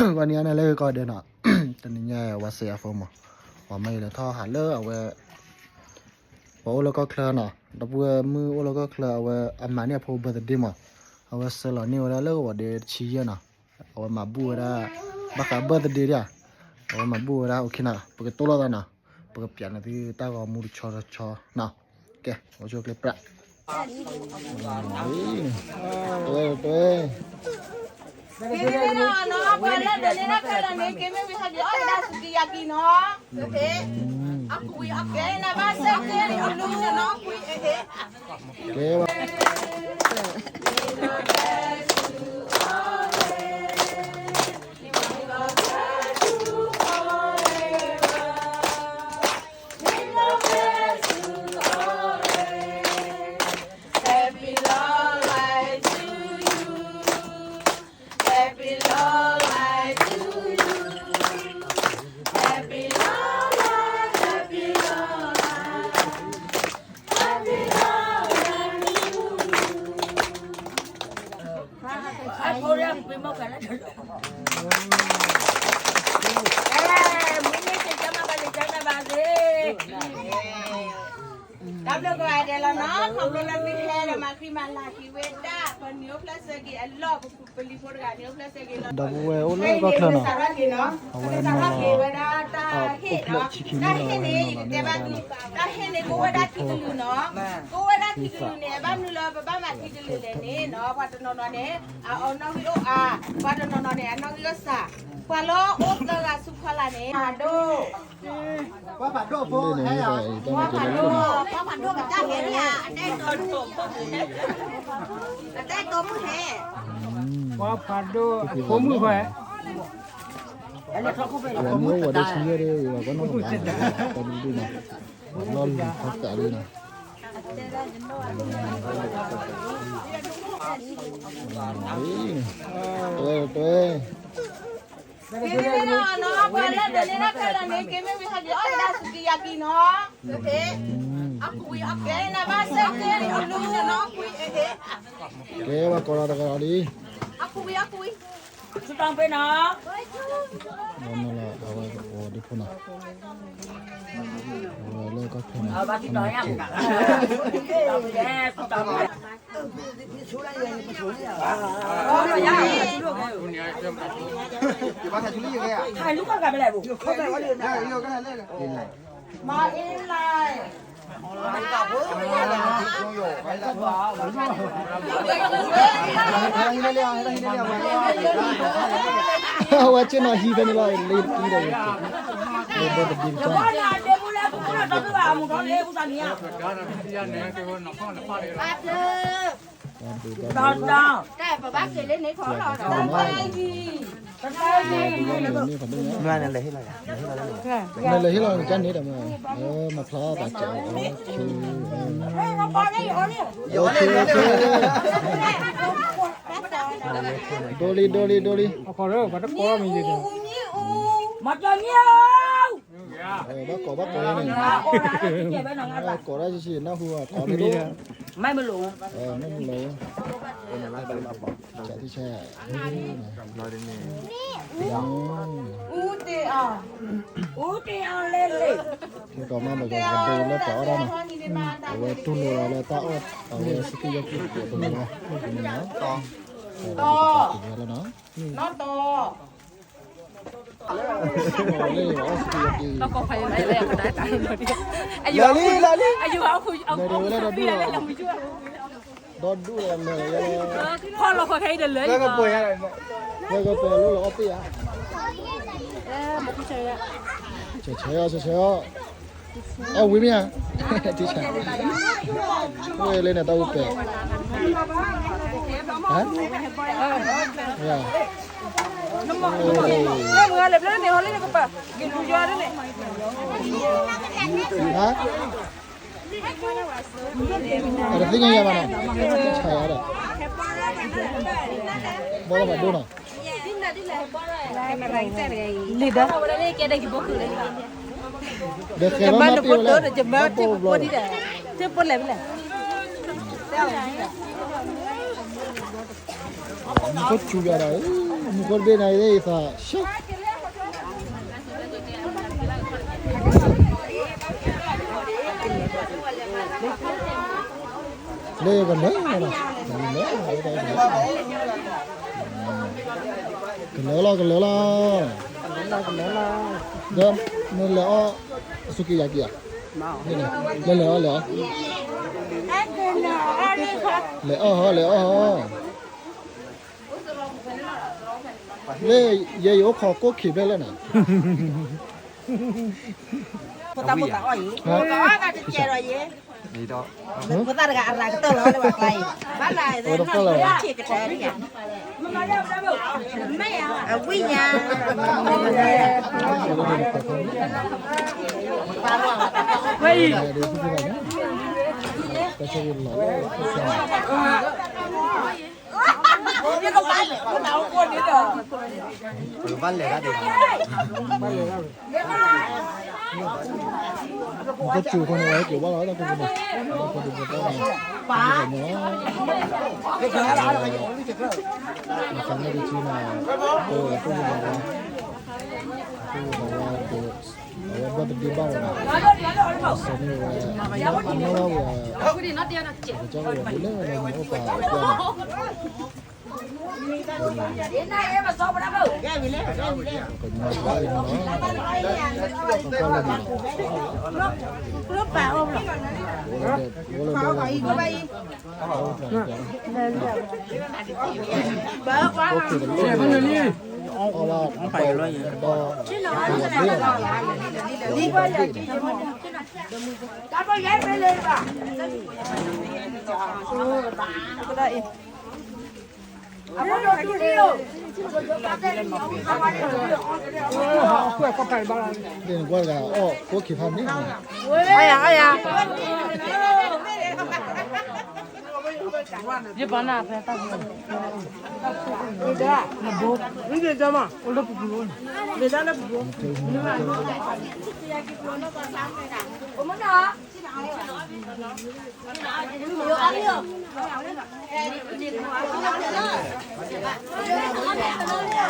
ဂီၤနံၤအါန့ၣ်လၢဂ့ၤကီးဒဲးနီၤ, တနံၤညါဝဲစဲးအဖိမး, ပှၤမၤအံၤလဲၤထီၣ်ဟးလၢအဝဲ ပှၤအိၣ်လၢကီၢ်ချၢနီၤ, ဒီပုၢ်ဝဲၢ်မုၣ်အိၣ်လၢကီၢ်ချၢ အဝဲအမၤန့ၢ်အဖိ birthday မး, အဝဲဆှၢလီၤန့ၢ်ဝဲဒၣ်လၢကဝီၤဒ့တဆံယဲၢ်နီၤ, အဝဲမၤဘူၣ်ဝဲဒၣ် ဘၣ်ဃး birthday ဒၣ်, အဝဲမၤဘူၣ်ဝဲဒၣ် OK နီၤ, ပကတိၢ်လိာ်သးနီၤ, ပကပျးန့ၢ်သုတၢ်ဂီၤမူတဆီတဆီနီၤ, ကဲ အိၣ်ဆူၣ်အိၣ်ချ့ပြး တွဲတွဲ ကဲဝဲ တၢ်ဘျုးကဲဒဲးလီၤနီၤ, ခီဖျိလၢသုဟဲဒီးမၤဃံမၤလၤက့ၤဝဲဒၣ် ပနံၤအိၣ်ဖျဲၣ်ဆၢက့ၤအလီၢ် ပလံၤဖိတဂၤန့ၣ် အိၣ်ဖျဲၣ်ဆၢက့ၤလီၤ, ဒီပုၢ်ဝဲၢ်အိၣ်လၢကီၢ်ချၢနီၤ, အဝဲနီၤလီၤ, တၢ်ဟ့ၣ်န့ၣ် ယတဲဘၣ်သု, တၢ်ဟ့ၣ်န့ၣ် ကအိၣ်ဝဲဒၣ်ထံကလုာ်နီၤ, ကအိၣ်ဝဲဒၣ်ထံကလုာ်န့ၣ် ဘၣ်မနုၤလၢ ပဘၣ်မၤထံကလုာ်လဲၣ်န့ၣ်နီၤ, ပှၤတနီၤနီၤန့ၣ် အနီၣ်ဂံၢ်အိၣ်အါ, ပှၤတနီၤနီၤန့ၣ် အနီၣ်ဂံၢ်အိၣ်စှၤ, ပှၤလၢအိၣ်သၢဂၤဆူဖီလာ်န့ၣ် ဖးဒိၣ် ပှၤဖးဒိၣ်အဖိမုၣ်ဟဲ, ပှၤဖးဒိၣ်အဖိမုၣ်ဃဲ, မ့ၢ်ဝဲဒၣ်ဆံယဲၢ်ဒီး ပှၤကနီၣ်ကဘၣ်နီၤ, လီၢ်လံၤခီကးလံနီၤ, တွဲတွဲ ပှၤလၢဒိးန့ၢ်တၢ်ခဲလၢာ်န့ၣ် က့ၤမ့ၢ်ဝံၤဟဲက့ၤအီၣ်တၢ်စူၤကံယၤကံနီၤ, ကဲဝဲကိးလီၤတဂၤလီၤလံ, ဆူၣ်တီပ့နီၤ, အဝဲကိးဒံဖိနီၤ, အဝဲလၢကီၢ်ဖဲန့ၣ် အဝဲဆ့ၣ်နီၤဟံးဖဲန့ၣ်လီၤ, လ့တကံဒီး, နလဲၤဟ့ၣ်လီၤ, နလဲၤဟ့ၣ်လီၤန့ၣ်ကန့ၣ်ဒီး, မၤဖျါသးကး, ဒိလံ ဒိလံ ဒိလံ, ဘၣ်ကိး ဘၣ်ကိးန့ၣ်, ကိးဒၣ်ဆံးဆံး နၢ်ဟူကိးန့ၣ်, မ့ၢ်မလိာ်, မ့ၢ်မလိာ်, တၢ်တဆဲး, ဦးတင်အောင်, ဦးတင်အောင် လဲလဲ, ဒီးမ့ၢ်လၢကဒိလၢပှၤအီၣ်တၢ်နီၤ, အဝဲတူၢ်လိာ်လီၤလၢတၢ်အီၣ်, အဝဲစကံယီၢ်ကံတမံၤလီၤ, တီ, နီၢ်တီ, လၢလံ လၢလံ, ဒီဒူၣ်ဝဲလၢဒီဒူၣ်လီၤ, ဖီလီၤခီခဲအံၤဒီးလၢ, လၢကပှဲၤလၢလီၤအီၣ်ပ့ၢ်ဧါ, ဆဲးဆဲးအီၤ ဆဲးဆဲးအီၤ, အဝံၤမ့ၢ်ဧါ, တဆဲး, ဝဲလၢန့ၣ်တၢ်ဝံၤပဲာ်, ဟါ, ဟါ, အတသ့ၣ်ညါယၤဘၣ်နီၤ, ဆါယၤဒီး, ဘီလီၤဘၣ်ဒိနီၤ, လံဒီး, ဒီးဃဲၤလီၤမၤပ့ၢ်ဝဲလဲၣ်, ဘၣ်ပိာ်ဘျီဒီး, တပလဲၣ်လဲၣ်, ကဆူယၤဒီး, မူခိၣ်တဘ့ၣ်န့ၣ် ယသးဆှၢ လၢကလၢလီၤ, ကလၢလီၤ, ကလၢလီၤ, ဒီးမ့ၢ်လဲၤအီၣ်အစူၢ်က့ၤယၤက့ၤဧါ, လဲၤလဲၤအီၣ်လဲၤအီၣ်, လဲၤအီၣ်ဟီ လဲၤအီၣ်ဟီ, လၢယဲယအိၣ်ခိးကိၣ်ခံဖျၢၣ်လၢနၤ ဖိသၣ်ဖိသၣ်အီၣ်အံၤ, ဖိသၣ်တဂၤ အရၤကတၢၢ်လီၤလၢပှၤကျါအံၤ, ဘၣ်လၢ အဝံၣ်ညါ, ဝဲအံၤ ပကဘၣ်လဲၤတၢ်ဒံး, ကစူၤဃီန့ၣ် ဝဲက့ၤဝါလီၤတၢ်ကပူၤန့ၣ်, ပှၤ မ့ၢ်ကဆူန့ၣ်, ပဝဲသူၣ်ဝဲလီၤဝါ, သူၣ်ဝဲလီၤဝါဒီး အဝဲဘၣ်တဒ့ဘၣ်ဝဲဒၣ်, အစၢန့ၢ်ဝဲ, အနီၢ်ဝဲ, ကစၢ်ဝဲဒၣ်လၢဝဲန့ၣ်အိၣ်ပာ်အပျဲၢ်န့ၣ်, ကညီဘၣ်အံၤန့ၣ်လီၤ, ကီၢ်လၢန့ၣ်လီၤ, အိၣ်ခိးတလီၤ, အီၣ်ဘၣ်ပှဲၤဒီး, ကွၢ်တဂၤအီၣ်ကိၣ်ခံဖးန့ၣ်, အီၣ်ယၤ, အီၣ်ယၤ, ယဘၣ်နၤဖဲတၢ်ဘိ, နဘိ, အိၣ်လၢပပူၤ, လၢပပူၤ, အိၣ်မနီၤ